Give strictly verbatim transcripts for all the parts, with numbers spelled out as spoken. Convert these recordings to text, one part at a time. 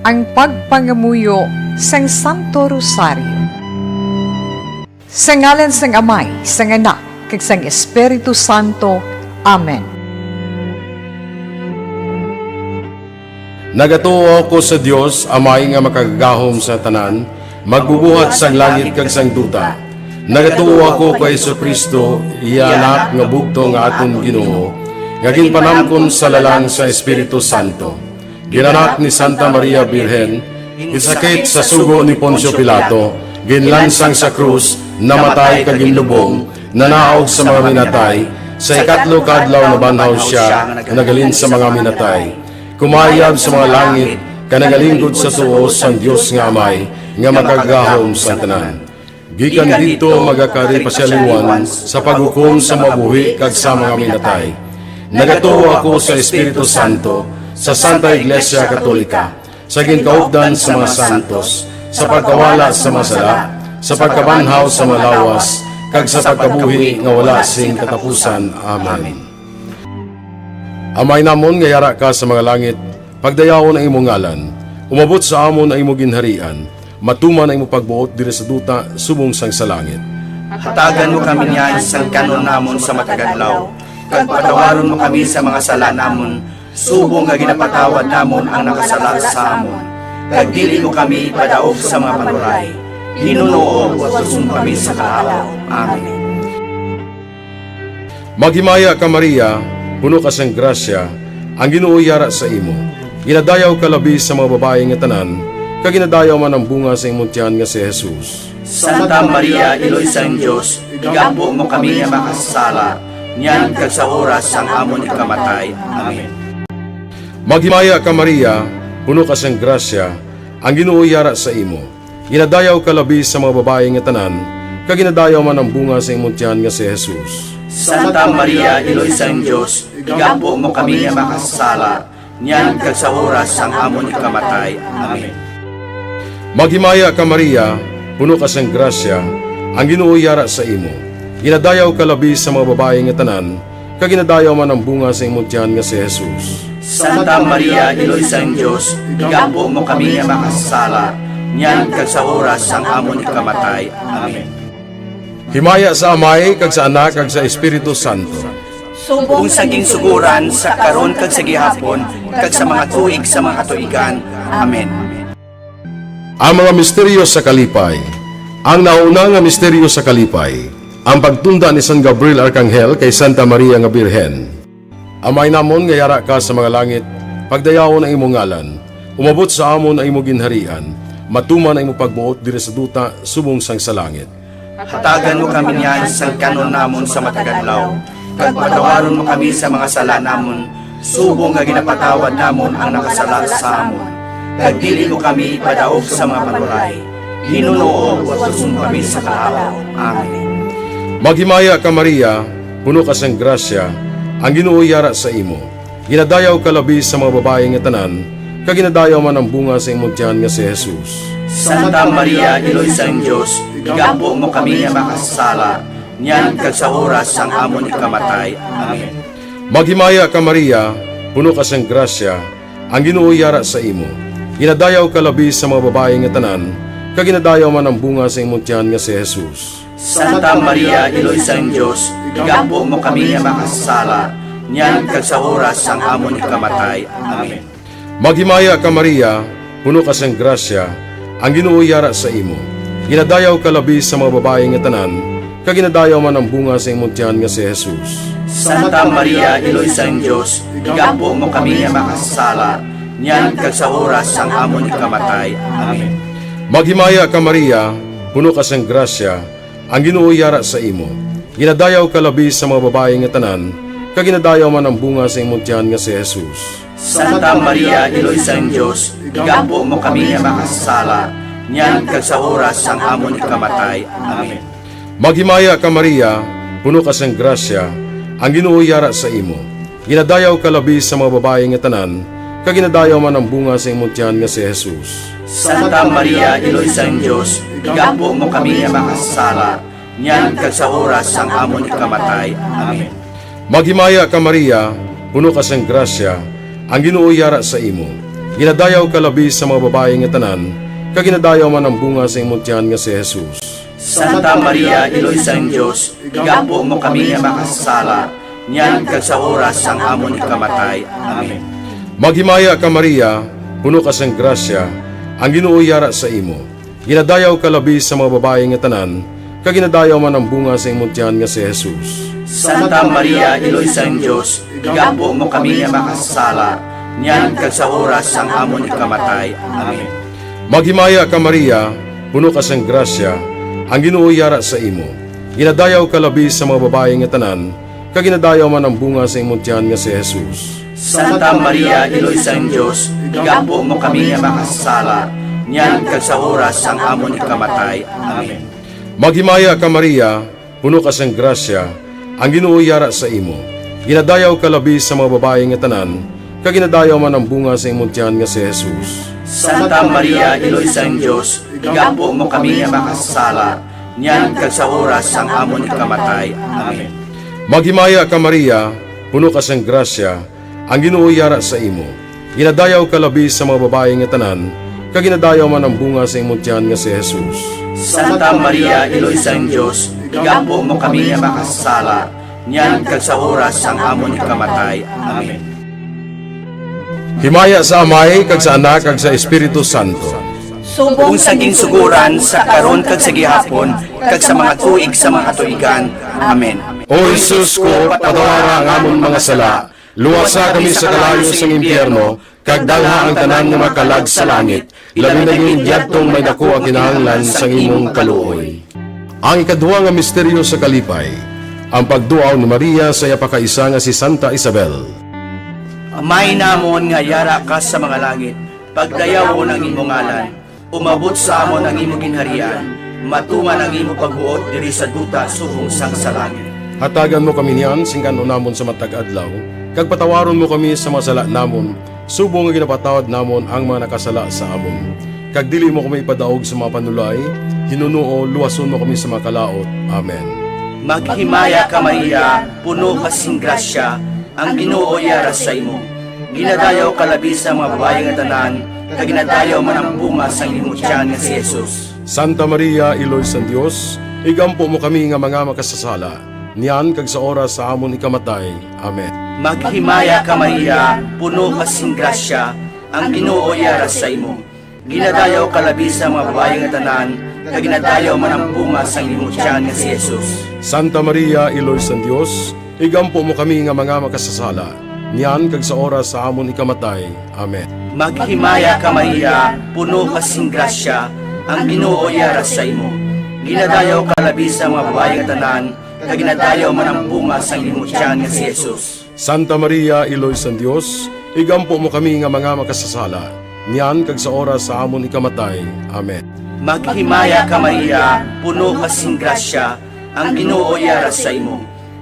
Ang pagpangamuyo sang Santo Rosario. Sa ngalan sang Amay, sang Anak, kag sang Espiritu Santo. Amen. Nagatuo ako sa Dios, Amay nga makagagahom sa tanan, magbubuhat sang langit kag sang duta. Nagatuo ako kay Jesu-Cristo, iya Anak nga bugtong nga aton Ginoo, nga ginpanamkon sa lalang sa Espiritu Santo. Ginanak ni Santa Maria Birhen, ginsakit sa sugo ni Poncio Pilato, ginlansang sa krus, namatay kag ginlubong, nanaog sa mga minatay, sa ikatlo ka adlaw nabanhaw sia, naghalin sa mga minatay. Kumayab sa mga langit, kag nagalinggod sa tuo sang Dios nga Amay, nga makagagahom sang tanan. Gikan didto magakari pa sia liwat sa paghukom sa mga buhi kag sa mga minatay. Nagatuo ako sa Espiritu Santo, sa Santa Iglesia Katolika, sa ginkaupdan sa mga santos, sa pagkawala sa mga sala, sa pagkabanhaw sa mga lawas, kag sa pagkabuhi nga wala sing katapusan. Amen. Amay namon nga yara ka sa mga langit, pagdayawon ang imo ngalan. Umabot sa amon ang imo ginharian. Matuman ang imo pagbuot diri sa duta subong sang sa langit. Hatagan mo kami niyan sang kan-on namon sa matag adlaw, kag patawaron mo kami sa mga sala namon, subong nga ginapatawad namon ang nakasala sa amon. Kag dili mo kami ipadaog sa mga panuray. Ginoo, watuson mo kami sa kahawa. Amen. Maghimaya ka, Maria, puno ka sang grasya, ang Ginoo yara sa imo. Ginadayaw ka labi sa mga babayi nga tanan, kag ginadayaw man ang bunga sa imong tiyan nga si Jesus. Santa Maria, Iloy sang Dios, igampo mo kami nga makasasala, niyan kag sa oras sang amon ikamatay. Amen. Maghimaya ka, Maria, puno ka sang grasya, ang Ginoo yara sa imo. Ginadayaw ka labi sa mga babayi nga tanan, kag ginadayaw man ang bunga sa imong tiyan nga si Jesus. Santa Maria, Iloy sang Dios, igampo mo kami nga makasasala, niyan kag sa oras sang amon ikamatay. Amen. Maghimaya ka, Maria, puno ka sang grasya, ang Ginoo yara sa imo. Ginadayaw ka labi sa mga babayi nga tanan, kag ginadayaw man ang bunga sa imong tiyan nga si Jesus. Santa Maria, Iloy sang Dios, igampo mo kami nga makasasala, niyan kag sa oras sang amon ikamatay. Amen. Himaya sa Amay, kag sa Anak, kag sa Espiritu Santo. Subong sa ginsugoran, sa karon kag sa gihapon, kag sa mga tuig sa mga katuigan. Amen. Ang mga misteryo sa kalipay. Ang nauna nga misteryo sa kalipay, ang pagtunda ni San Gabriel Arkanghel kay Santa Maria nga Birhen. Amay namon nga yara ka sa mga langit, pagdayawon ang imong ngalan. Umabot sa amon ang imong ginharian. Matuman ang imong pagbuot diri sa duta subong sang sa langit. Hatagan mo kami niyan sang kan-on namon sa matag adlaw, kag patawaron mo kami sa mga sala namon, subong nga ginapatawad namon ang nakasala sa amon. Kag dili mo kami ipadaog sa mga panuray. Ginoo, watuson mo kami sa kahawa. Amen. Maghimaya ka, Maria, puno ka sang grasya, ang Ginoo yara sa imo. Ginadayaw ka labi sa mga babayi nga tanan, kag ginadayaw man ang bunga sa imong tiyan nga si Jesus. Santa Maria, Iloy sang Dios, igampo mo kami nga makasasala, niyan kag sa oras sang amon ikamatay. Amen. Maghimaya ka, Maria, puno ka sang grasya, ang Ginoo yara sa imo. Ginadayaw ka labi sa mga babayi nga tanan, kag ginadayaw man ang bunga sa imong tiyan nga si Jesus. Santa Maria, Iloy sang Dios, igampo mo kami nga makasasala, niyan kag sa oras sang amon ikamatay. Amen. Maghimaya ka, Maria, puno ka sang grasya, ang Ginoo yara sa imo. Ginadayaw ka labi sa mga babayi nga tanan, kag ginadayaw man ang bunga sa imong tiyan nga si Jesus. Santa Maria, Iloy sang Dios, igampo mo kami nga makasasala, niyan kag sa oras sang amon ikamatay. Amen. Maghimaya ka, Maria, puno ka sang grasya, ang Ginoo yara sa imo. Ginadayaw ka labi sa mga babayi nga tanan, kag ginadayaw man ang bunga sa imong tiyan nga si Jesus. Santa Maria, Iloy sang Dios, igampo mo kami nga makasasala, niyan kag sa oras sang amon ikamatay. Amen. Maghimaya ka, Maria, puno ka sang grasya, ang Ginoo yara sa imo. Ginadayaw ka labi sa mga babayi nga tanan, kag ginadayaw man ang bunga sa imong tiyan nga si Jesus. Santa Maria, Iloy sang Dios, igampo mo kami nga makasasala, niyan kag sa oras sang amon ikamatay. Amen. Maghimaya ka, Maria, puno ka sang grasya, ang Ginoo yara sa imo. Ginadayaw ka labi sa mga babayi nga tanan, kag ginadayaw man ang bunga sa imong tiyan nga si Jesus. Santa Maria, Iloy sang Dios, igampo mo kami nga makasasala, niyan kag sa oras sang amon ikamatay. Amen. Maghimaya ka, Maria, puno ka sang grasya, ang Ginoo yara sa imo. Ginadayaw ka labi sa mga babayi nga tanan, kag ginadayaw man ang bunga sa imong tiyan nga si Jesus. Santa Maria, Iloy sang Dios, igampo mo kami nga makasasala, niyan kag sa oras sang amon ikamatay. Amen. Maghimaya ka, Maria, puno ka sang grasya, ang Ginoo yara sa imo. Ginadayaw ka labi sa mga babayi nga tanan, kag ginadayaw man ang bunga sa imong tiyan nga si Jesus. Santa Maria, Iloy sang Dios, igampo mo kami nga makasasala, niyan kag sa oras sang amon ikamatay. Amen. Maghimaya ka, Maria, puno ka sang grasya, ang Ginoo yara sa imo. Ginadayaw ka labi sa mga babayi nga tanan, kag ginadayaw man ang bunga sa imong tiyan nga si Jesus. Santa Maria, Iloy sang Dios, igampo mo kami nga makasasala, niyan kag sa oras sang amon ikamatay. Amen. Maghimaya ka, Maria, puno ka sang grasya, ang Ginoo yara sa imo. Ginadayaw ka labi sa mga babayi nga tanan, kag ginadayaw man ang bunga sa imong tiyan nga si Jesus. Santa Maria, Iloy sang Dios, igampo mo kami nga makasasala, niyan kag sa oras sang amon ikamatay. Amen. Himaya sa Amay, kag sa Anak, kag sa Espiritu Santo. Subong sa ginsuguran, sa karon, kag sa gihapon, kag sa mga tuig sa mga katuigan. Amen. O Jesus ko, patawara ang amon mga sala, luwasa kami sa kalayo sang impyerno, kag dalha ang tanan nga mga kalag sa langit, labi na gid yadtong may daku ang kinahanglan sang imong kaluoy. Ang ikadua nga misteryo sa kalipay, ang pagduaw ni Maria sa iya pakaisa nga si Santa Isabel. Amay namon nga yara ka sa mga langit, pagdayawon ang imo ngalan, umabot sa amon ang imo ginharian, matuman ang imo pagbuot diri sa duta subong sang sa langit. Hatagan mo kami niyan sing kan-on namon sa matag adlaw, kag patawaron mo kami sa mga sala namon, subong nga ginapatawad namon ang mga nakasala sa amon. Kag dili mo kami ipadaog sa mga panulay, hinunoo luwason mo kami sa mga kalaut. Amen. Maghimaya ka, Maria, puno ka sing grasya, ang Ginoo yara sa imo. Ginadayaw ka labi sa mga babayi nga tanan, kag ginadayaw man ang bunga sang imo tiyan nga si Jesus. Santa Maria, Iloy sang Dios, igampo mo kami nga mga makasasala, niyan kag sa oras sa amon ikamatay. Amen. Maghimaya ka, Maria, puno ka sing grasya, ang Ginoo yara sa imo. Ginadayaw ka labi sa mga babayi nga tanan, kag ginadayaw man ang bunga sang imo tiyan nga si Jesus. Santa Maria, Iloy sang Dios, igampo mo kami nga mga makasasala, niyan kag sa oras sa amon ikamatay. Amen. Maghimaya ka, Maria, puno ka sing grasya, ang Ginoo yara sa imo. Ginadayaw ka labi sa mga babayi nga tanan, kag ginadayaw man ang bunga sang imo tiyan nga si Jesus. Santa Maria, Iloy sang Dios, igampo mo kami nga mga makasasala, niyan kag sa oras sa amon ikamatay. Amen. Maghimaya ka, Maria, puno ka sing grasya, ang Ginoo yara sa imo.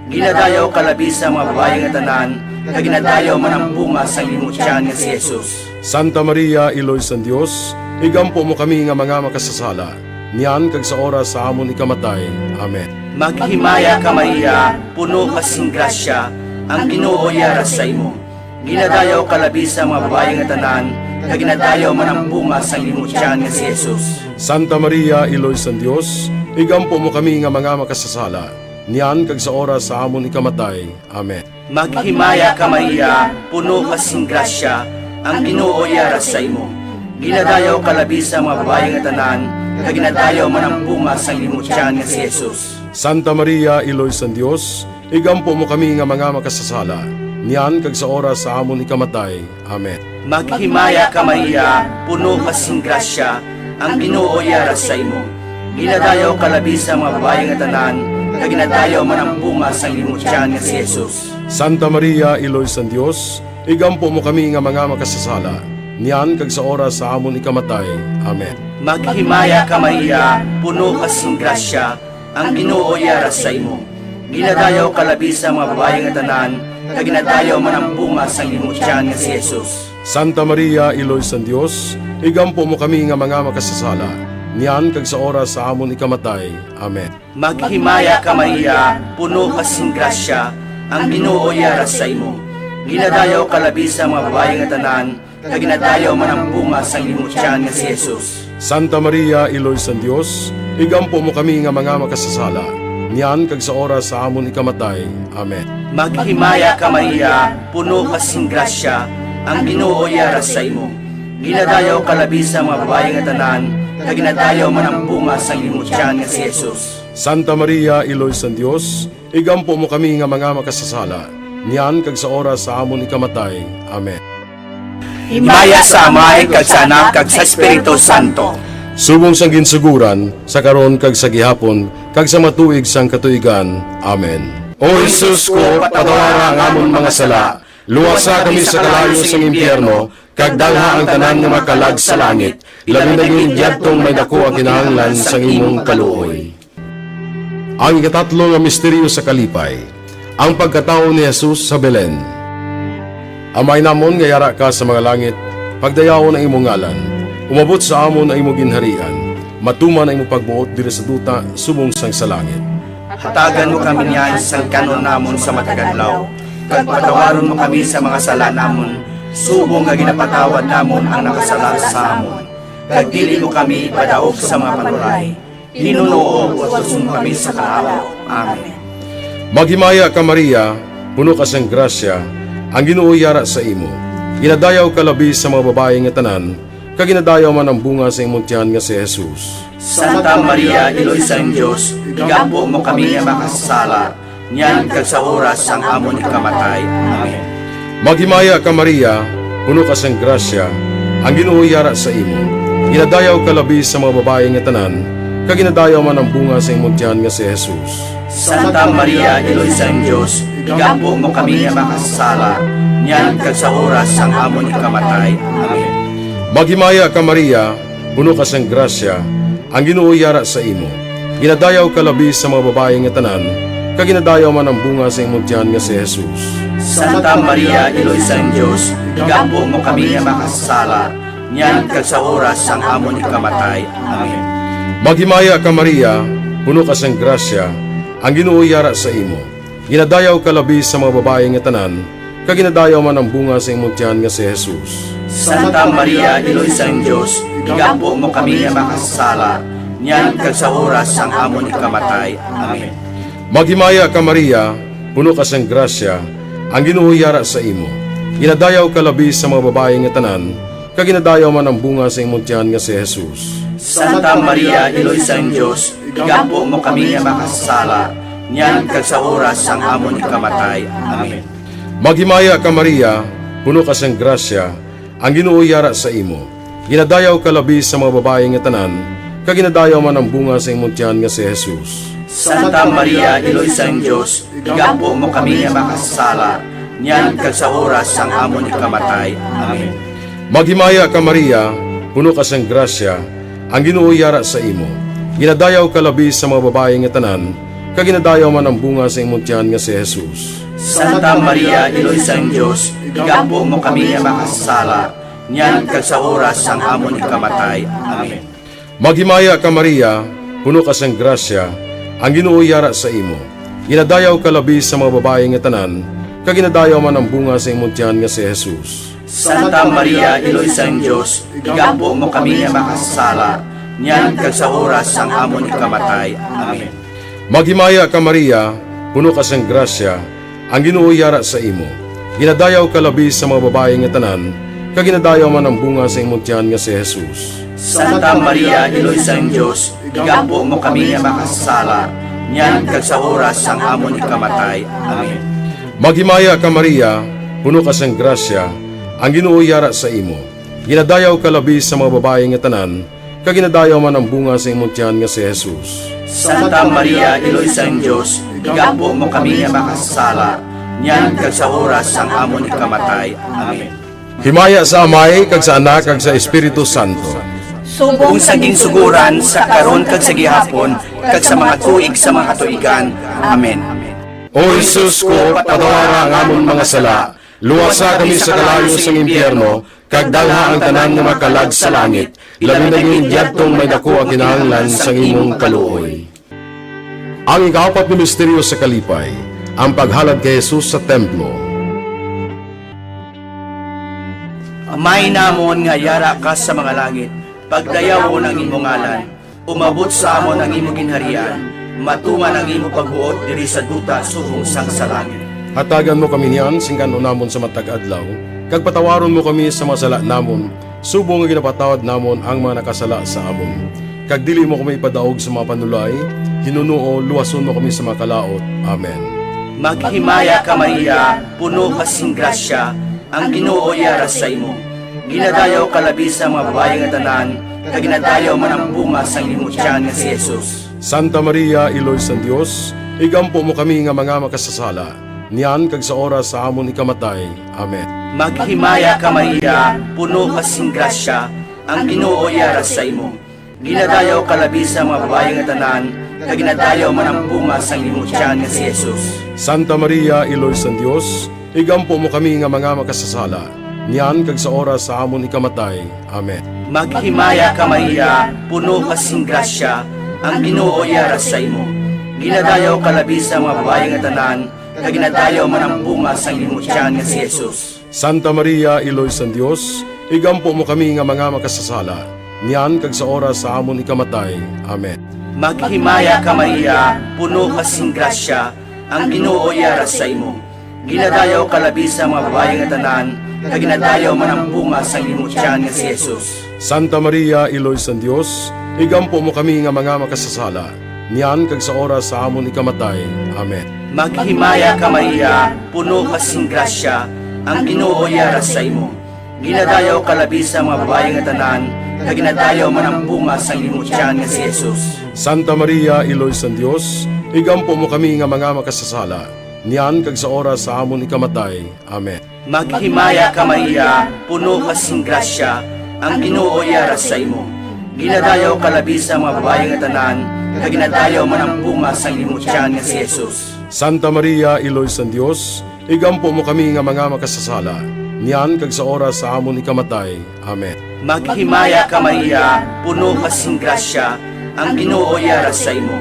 Ginadayaw ka labi sa mga babayi nga tanan, kag ginadayaw man ang bunga sang imo tiyan nga si Jesus. Santa Maria, Iloy sang Dios, igampo mo kami nga mga makasasala, niyan kag sa oras sa amon ikamatay. Amen. Maghimaya ka, Maria, puno ka sing grasya, ang Ginoo yara sa imo. Ginadayaw ka labi sa mga babayi nga tanan, kag ginadayaw man ang bunga sang imo tiyan nga si Jesus. Santa Maria, Iloy sang Dios, igampo mo kami nga mga makasasala, niyan kag sa oras sa amon ikamatay. Amen. Maghimaya ka, Maria, puno ka sing grasya, ang Ginoo yara sa imo. Ginadayaw ka labi sa mga babayi nga tanan, kag ginadayaw man ang bunga sang imo tiyan nga si Jesus. Santa Maria, Iloy sang Dios, igampo mo kami nga mga makasasala, niyan kag sa oras sa amon ikamatay. Amen. Maghimaya ka, Maria, puno ka sing grasya, ang Ginoo yara sa imo. Ginadayaw ka labi sa mga babayi nga tanan, kag ginadayaw man ang bunga sang imo tiyan nga si Jesus. Santa Maria, Iloy sang Dios, igampo mo kami nga mga makasasala, niyan kag sa oras sa amon ikamatay. Amen. Maghimaya ka, Maria, puno ka sing grasya, ang Ginoo yara sa imo. Ginadayaw ka labi sa mga babayi nga tanan, kag ginadayaw man ang bunga sang imo tiyan nga si Jesus. Santa Maria, Iloy sang Dios, igampo mo kami nga mga makasasala, niyan kag sa oras sa amon ikamatay. Amen. Maghimaya ka, Maria, puno ka sing grasya, ang Ginoo yara sa imo. Ginadayaw ka labi sa mga babayi nga tanan, kag ginadayaw man ang bunga sang imong tiyan nga si Jesus. Santa Maria, Iloy sang Dios, igampo mo kami nga mga makasasala, niyan kag sa oras sa amon ikamatay. Amen. Maghimaya ka, Maria, puno ka sing grasya, ang Ginoo yara sa imo. Ginadayaw ka labi sa mga babayi nga tanan, kag ginadayaw man ang bunga sang imong tiyan nga si Jesus. Santa Maria, Iloy sang Dios, igampo mo kami nga mga makasasala, niyan kag sa oras sa amon ikamatay. Amen. Himaya sa Amay, kag sa Anak, kag sa Espiritu Santo. Subong sang ginsugoran, sa karon kag sa gihapon, kag sa mga tuig sang katuigan. Amen. O Jesus ko, patawara ang amon mga sala, luwasa kami sa kalayo sang impyerno, kag dalha ang tanan nga makalag sa langit, labi na gid yadtong may daku ang kinahanglan sang imong kaluoy. Ang ikatatlo nga misteryo sa kalipay, ang pagkatawo ni Jesus sa Belen. Amay namon nga yara ka sa mga langit, pagdayawon ang imong ngalan. Umabot sa amon ang imong ginharian. Matuman ang imong pagbuot diri sa duta subong sang sa langit. Hatagan mo kami niyan sang kan-on namon sa matag adlaw, kag patawaron mo kami sa mga sala namon, subong nga ginapatawad namon ang nakasala sa amon. Kag dili mo kami ipadaog sa mga panuray, hinunoo, ugason mo kami sa kahawa. Amen. Maghimaya ka, Maria, puno ka sang grasya, ang Ginoo yara sa imo. Ginadayaw ka labi sa mga babayi nga tanan, kag ginadayaw man ang bunga sa imong tiyan nga si Jesus. Santa Maria, Iloy sang Dios, igampo mo kami nga makasasala, niyan kag sa oras sang amon ikamatay. Amen. Maghimaya ka, Maria, puno ka sang grasya, ang Ginoo yara sa imo. Ginadayaw ka labi sa mga babayi nga tanan, kag ginadayaw man ang bunga sa imong tiyan nga si Jesus. Santa Maria, Iloy sang Dios, igampo mo kami nga makasasala, niyan kag sa oras sang amon ikamatay. Amen. Maghimaya ka, Maria, puno ka sang grasya, ang Ginoo yara sa imo. Ginadayaw ka labi sa mga babayi nga tanan, kag ginadayaw man ang bunga sa imong tiyan nga si Jesus. Santa Maria, Iloy sang Dios, igampo mo kami nga makasasala, niyan kag sa oras sang amon ikamatay. Amen. Maghimaya ka, Maria, puno ka sang grasya, ang Ginoo yara sa imo. Ginadayaw ka labi sa mga babayi nga tanan, kag ginadayaw man ang bunga sa imong tiyan nga si Jesus. Santa Maria, Iloy sang Dios, igampo mo kami nga makasasala, niyan kag sa oras sang amon ikamatay. Amen. Maghimaya ka, Maria, puno ka sang grasya, ang Ginoo yara sa imo. Ginadayaw ka labi sa mga babayi nga tanan, kag ginadayaw man ang bunga sa imong tiyan nga si Jesus. Santa Maria, Iloy sang Dios, igampo mo kami nga makasasala, niyan kag sa oras sang amon ikamatay. Amen. Maghimaya ka, Maria, puno ka sang grasya, ang Ginoo yara sa imo. Ginadayaw ka labi sa mga babayi nga tanan, kag ginadayaw man ang bunga sa imong tiyan nga si Jesus. Santa Maria, Iloy sang Dios, igampo mo kami nga makasasala, niyan kag sa oras sang amon ikamatay. Amen. Maghimaya ka, Maria, puno ka sang grasya, ang Ginoo yara sa imo. Ginadayaw ka labi sa mga babayi nga tanan, kag ginadayaw man ang bunga sa imong tiyan nga si Jesus. Santa Maria, Iloy sang Dios, igampo mo kami nga makasasala, niyan kag sa oras sang amon ikamatay. Amen. Maghimaya ka, Maria, puno ka sang grasya, ang Ginoo yara sa imo. Ginadayaw ka labi sa mga babayi nga tanan, kag ginadayaw man ang bunga sa imong tiyan nga si Jesus. Santa Maria, Iloy sang Dios, igampo mo kami nga makasasala, niyan kag sa oras sang amon ikamatay. Amen. Maghimaya ka, Maria, puno ka sang grasya, ang Ginoo yara sa imo. Ginadayaw ka labi sa mga babayi nga tanan, kag ginadayaw man ang bunga sa imong tiyan nga si Jesus. Santa Maria, Iloy sang Dios, igampo mo kami nga makasasala, niyan kag sa oras sang amon ikamatay. Amen. Maghimaya ka, Maria, puno ka sang grasya, ang Ginoo yara sa imo. Ginadayaw ka labi sa mga babayi nga tanan, kag ginadayaw man ang bunga sa imong tiyan nga si Jesus. Santa Maria, Iloy sang Dios, igampo mo kami nga makasasala, niyan kag sa oras sang amon ikamatay. Amen. Himaya sa Amay, kag sa Anak, kag sa Espiritu Santo. Subong sa ginsugoran, sa karon kag sa gihapon, kag sa mga tuig sa mga katuigan. Amen. O Jesus ko, patawara ang amon mga sala, luwasa kami sa kalayo sang impyerno, kag dalha ang tanan nga makalag sa langit, labi na gid yadtong may daku ang kinahanglan sang imong kaluoy. Ang ikaapat nga misteryo sa kalipay, ang paghalad kay Jesus sa templo. Amay namon nga yara ka sa mga langit, pagdayawon ang imo ngalan. Umabot sa amon ang imo ginharian. Matuman ang imo pagbuot diri sa duta subong sang sa langit. Hatagan mo kami niyan sing kan-on namon sa matag adlaw, kag patawaron mo kami sa mga sala namon, subong nga ginapatawad namon ang mga nakasala sa amon. Kag dili mo kami ipadaog sa mga panulay, hinunoo, luwason mo kami sa mga kalaut. Amen. Maghimaya ka, Maria, puno ka sing grasya, ang Ginoo yara sa imo. Ginadayaw ka labi sa mga babayi nga tanan, kag ginadayaw man ang bunga sang imo tiyan nga si Jesus. Santa Maria, Iloy sang Dios, igampo mo kami nga mga makasasala, niyan kag sa oras sa amon ikamatay. Amen. Maghimaya ka, Maria, puno ka sing grasya, ang Ginoo yara sa imo. Ginadayaw ka labi sa mga babayi nga tanan, kag ginadayaw man ang bunga sang imo tiyan nga si Jesus. Santa Maria, Iloy sang Dios, igampo mo kami nga mga makasasala, niyan kag sa oras sa amon ikamatay. Amen. Maghimaya ka, Maria, puno ka sing grasya, ang Ginoo yara sa imo. Ginadayaw ka labi sa mga babayi nga tanan, kag ginadayaw man ang bunga sang imo tiyan nga si Jesus. Santa Maria, Iloy sang Dios, igampo mo kami nga mga makasasala, niyan kag sa oras sa amon ikamatay. Amen. Maghimaya ka, Maria, puno ka sing grasya, ang Ginoo yara sa imo. Ginadayaw ka labi sa mga babayi nga tanan, kag ginadayaw man ang bunga sang imo tiyan nga si Jesus. Santa Maria, Iloy sang Dios, igampo mo kami nga mga makasasala, niyan kag sa oras sa amon ikamatay. Amen. Maghimaya ka, Maria, puno ka sing grasya, ang Ginoo yara sa imo. Ginadayaw ka labi sa mga babayi nga tanan, kag ginadayaw man ang bunga sang imo tiyan nga si Jesus. Santa Maria, Iloy sang Dios, igampo mo kami nga mga makasasala, niyan kag sa oras sa amon ikamatay. Amen. Maghimaya ka, Maria, puno ka sing grasya, ang Ginoo yara sa imo. Ginadayaw ka labi sa mga babayi nga tanan, kag ginadayaw man ang bunga sang imo tiyan nga si Jesus. Santa Maria, Iloy sang Dios, igampo mo kami nga mga makasasala, niyan kag sa oras sa amon ikamatay. Amen. Maghimaya ka, Maria, puno ka sing grasya, ang Ginoo yara sa imo.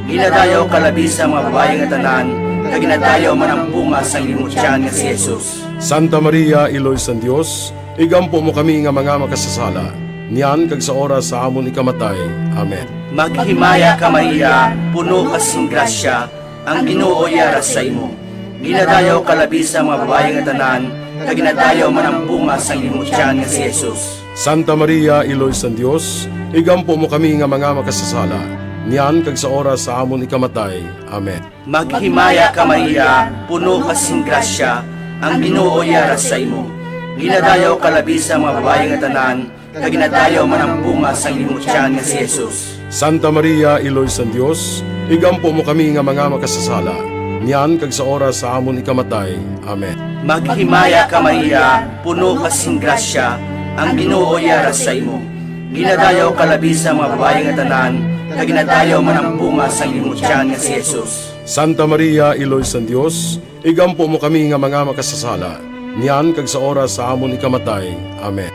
Ginadayaw ka labi sa mga babayi nga tanan, kag ginadayaw man ang bunga sang imo tiyan nga si Jesus. Santa Maria, Iloy sang Dios, igampo mo kami nga mga makasasala, niyan kag sa oras sa amon ikamatay. Amen. Maghimaya ka, Maria, puno ka sing grasya, ang Ginoo yara sa imo. Ginadayaw ka labi sa mga babayi nga tanan, kag ginadayaw man ang bunga sang imo tiyan nga si Jesus. Santa Maria, Iloy sang Dios, igampo mo kami nga mga makasasala, niyan kag sa oras sa amon ikamatay. Amen. Maghimaya ka, Maria, puno ka sing grasya, ang Ginoo yara sa imo. Ginadayaw ka labi sa mga babayi nga tanan, kag ginadayaw man ang bunga sang imo tiyan nga si Jesus. Santa Maria, Iloy sang Dios, igampo mo kami nga mga makasasala, niyan kag sa oras sa amon ikamatay. Amen. Maghimaya ka, Maria, puno ka sing grasya, ang Ginoo yara sa imo. Ginadayaw ka labi sa mga babayi nga tanan, kag ginadayaw man ang bunga sang imo tiyan nga si Jesus. Santa Maria, Iloy sang Dios, igampo mo kami nga mga makasasala, niyan kag sa oras sa amon ikamatay. Amen.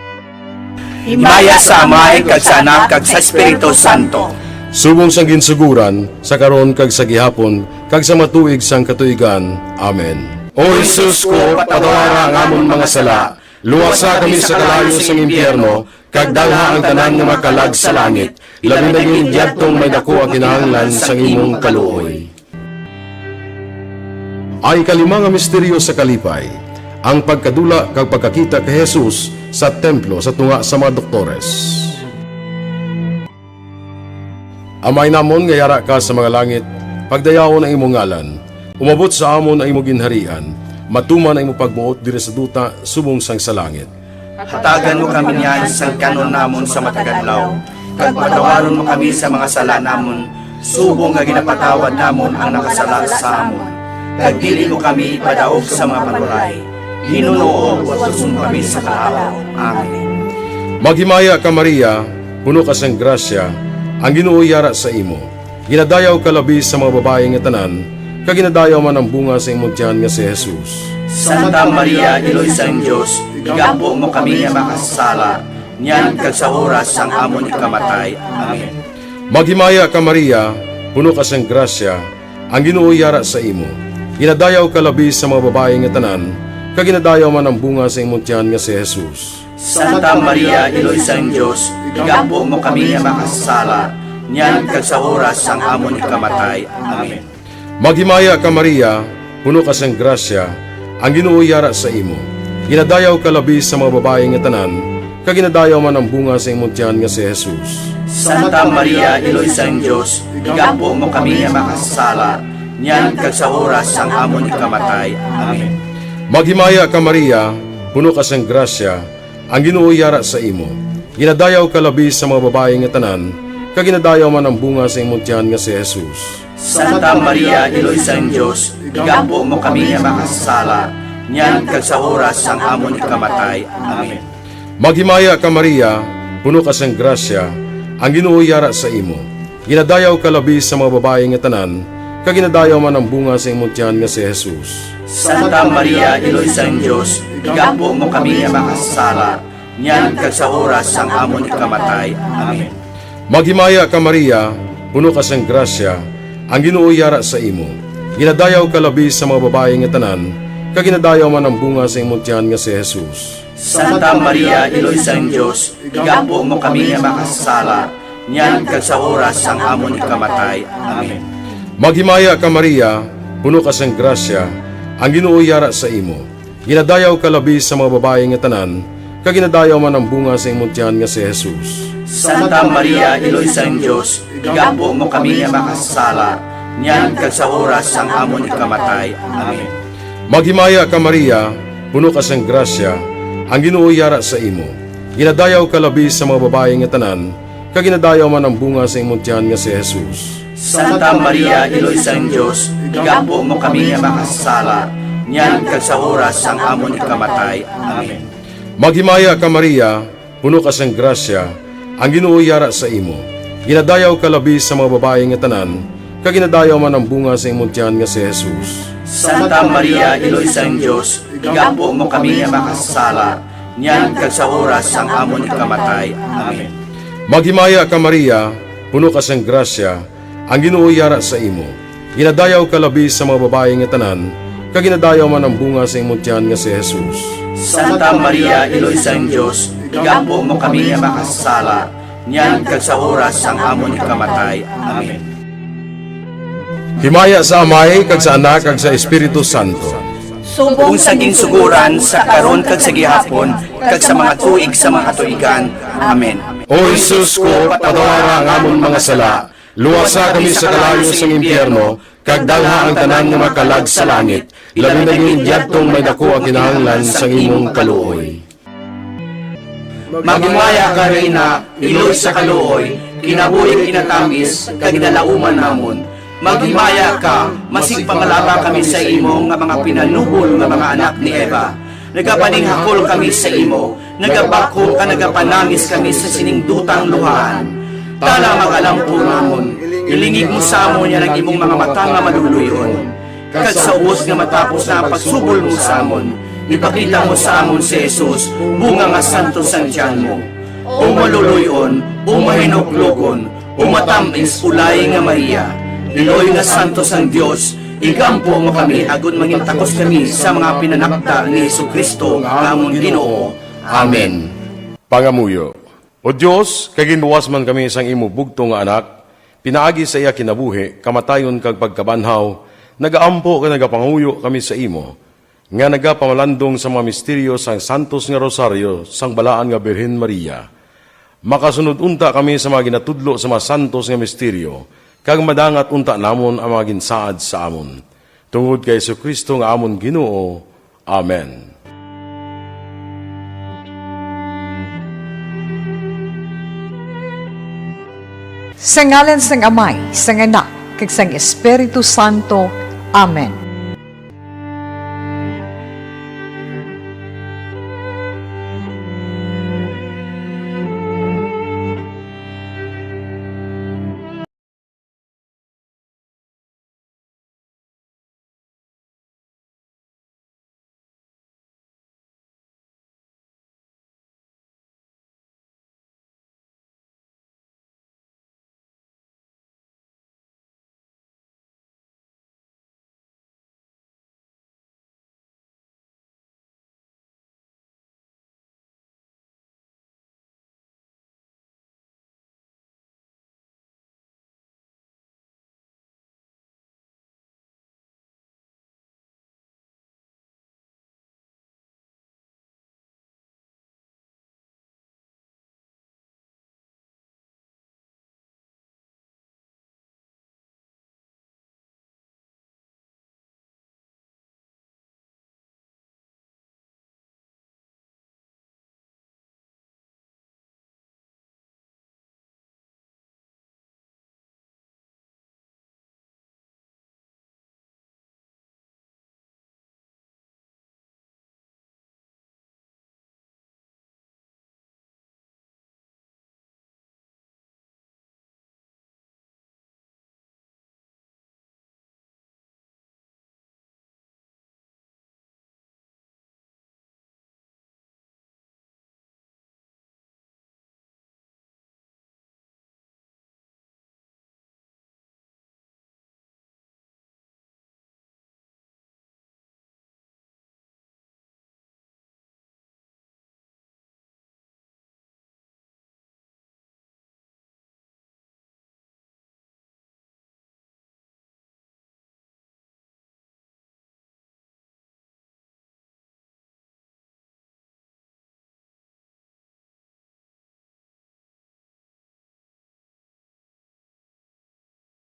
Himaya sa Amay, kag sa Anak, kag sa Espiritu Santo. Subong sang ginsugoran, sa karon, kag sa gihapon, kag sa mga tuig sang katuigan. Amen. O Jesus ko, patawara ang amon mga sala, luwasa kami sa kalayo sang impyerno, kag dalha ang tanan nga mga kalag sa langit, labi na gid yadtong may daku ang kinahanglan sang imong kaluoy. Ang ikalima nga misteryo sa kalipay, ang pagkadula kag pagkakita kay Jesus sa templo sa tunga sa mga doktores. Amay namon nga yara ka sa mga langit, pagdayawon ang imong ngalan. Umabot sa amon ang imong ginharian. Matuman ang imong pagbuot diri sa duta subong sang sa langit. Hatagan mo kami niyan sang kan-on namon sa matag adlaw, kag patawaron mo kami sa mga sala namon, subong nga ginapatawad namon ang nakasala sa amon. Kag dili mo kami ipadaog sa mga panulay. Ginoo, luwason mo kami sa kalaut. Amen. Maghimaya ka, Maria, puno ka sang grasya, ang Ginoo yara sa imo. Ginadayaw ka labi sa mga babayi nga tanan, kag ginadayaw man ang bunga sa imong tiyan nga si Jesus. Santa Maria, Iloy sang Dios, igampo mo kami nga makasasala, niyan kag sa oras sang amon ikamatay. Amen. Maghimaya ka, Maria, puno ka sang grasya, ang Ginoo yara sa imo. Ginadayaw ka labi sa mga babayi nga tanan, kag ginadayaw man ang bunga sa imong tiyan nga si Jesus. Santa Maria, Iloy sang Dios, igampo mo kami nga makasasala, niyan kag sa oras sang amon ikamatay. Amen. Maghimaya ka, Maria, puno ka sang grasya, ang Ginoo yara sa imo. Ginadayaw ka labi sa mga babayi nga tanan, kag ginadayaw man ang bunga sa imong tiyan nga si Jesus. Santa Maria, Iloy sang Dios, igampo mo kami nga makasasala, niyan kag sa oras sang amon ikamatay. Amen. Maghimaya ka, Maria, puno ka sang grasya, ang Ginoo yara sa imo. Ginadayaw ka labi sa mga babayi nga tanan, kag ginadayaw man ang bunga sa imong tiyan nga si Jesus. Santa Maria, Iloy sang Dios, igampo mo kami nga makasasala, niyan kag sa oras sang amon ikamatay. Amen. Maghimaya ka, Maria, puno ka sang grasya, ang Ginoo yara sa imo. Ginadayaw ka labi sa mga babayi nga tanan, kag ginadayaw man ang bunga sa imong tiyan nga si Jesus. Santa Maria, Iloy sang Dios, igampo mo kami nga makasasala, niyan kag sa oras sang amon ikamatay. Amen. Maghimaya ka, Maria, puno ka sang grasya, ang Ginoo yara sa imo. Ginadayaw ka labi sa mga babayi nga tanan, kag ginadayaw man ang bunga sa imong tiyan nga si Jesus. Santa Maria, Iloy sang Dios, igampo mo kami nga makasasala, niyan kag sa oras sang amon ikamatay. Amen. Maghimaya ka, Maria, puno ka sang grasya, ang Ginoo yara sa imo. Ginadayaw ka labi sa mga babayi nga tanan, kag ginadayaw man ang bunga sa imong tiyan nga si Jesus. Santa Maria, Iloy sang Dios, igampo mo kami nga makasasala, niyan kag sa oras sang amon ikamatay. Amen. Maghimaya ka, Maria, puno ka sang grasya, ang Ginoo yara sa imo. Ginadayaw ka labi sa mga babayi nga tanan, kag ginadayaw man ang bunga sa imong tiyan nga si Jesus. Santa Maria, Iloy sang Dios, igampo mo kami nga makasasala, niyan kag sa oras sang amon ikamatay. Amen. Maghimaya ka, Maria, puno ka sang grasya, ang Ginoo yara sa imo. Ginadayaw ka labi sa mga babayi nga tanan, kag ginadayaw man ang bunga sa imong tiyan nga si Jesus. Santa Maria, Iloy sang Dios, igampo mo kami nga makasasala, niyan kag sa oras sang amon ikamatay. Amen. Maghimaya ka, Maria, puno ka sang grasya, ang Ginoo yara sa imo. Ginadayaw ka labi sa mga babayi nga tanan, kag ginadayaw man ang bunga sa imong tiyan nga si Jesus. Santa Maria, Iloy sang Dios, igampo mo kami nga makasasala, niyan kag sa oras sang amon ikamatay. Amen. Himaya sa Amay, kag sa Anak, kag sa Espiritu Santo. Subong sa ginsugoran, sa karon, kag sa gihapon, kag sa mga tuig sa mga katuigan. Amen. O Jesus ko, patawara ang amon mga sala, luwasa kami sa kalayo sang impyerno, kag dalha ang tanan nga mga kalag sa langit, labi na gid yadtong may daku ang kinahanglan sang imong kaluoy. Maghimaya ka, Reyna, iloy sa kaluoy, kinabuhi kinatamis, kag ginalauman namon. Maghimaya ka, masig pangalaba kami sa imo nga mga pinanubol nga mga anak ni Eva. Nagapaninghakol kami sa imo, nagabakhom kag nagapanangis kami sa sining dutang luhaan. Tana, mag-alampo namon, ilingig mo sa amon yan ang imong mga mata nga maluluy-on. Kag sa ubos nga matapos na ang pagsubol mo sa amon, ipakita mo sa amon si Jesus, bunga nga santos sang tiyan mo. O maluluy-on, o mahinuklogon, o matamis, ulay nga Maria, iloy nga santos sang Dios, igampo mo kami agod mangin takos kami sa mga pinanakda ni Jesu-Cristo nga amon Ginoo. Amen. Pangamuyo. O Dios, kay ginluwas man kami sang imo bugtong nga Anak, pinaagi sa iya kinabuhi, kamatayon, kag pagkabanhaw, nagaampo kag nagapangamuyo kami sa imo, nga nagapamalandong sa mga misteryo sang santos nga Rosario sang Balaan nga Birhen Maria. Makasunod unta kami sa mga ginatudlo sa mga santos nga misteryo, kag madangat unta namon ang mga ginsaad sa amon. Tungod kay Jesu-Cristo nga amon Ginoo. Amen. Sa ngalan sang Amay, sang Anak, kag sang Espiritu Santo. Amen.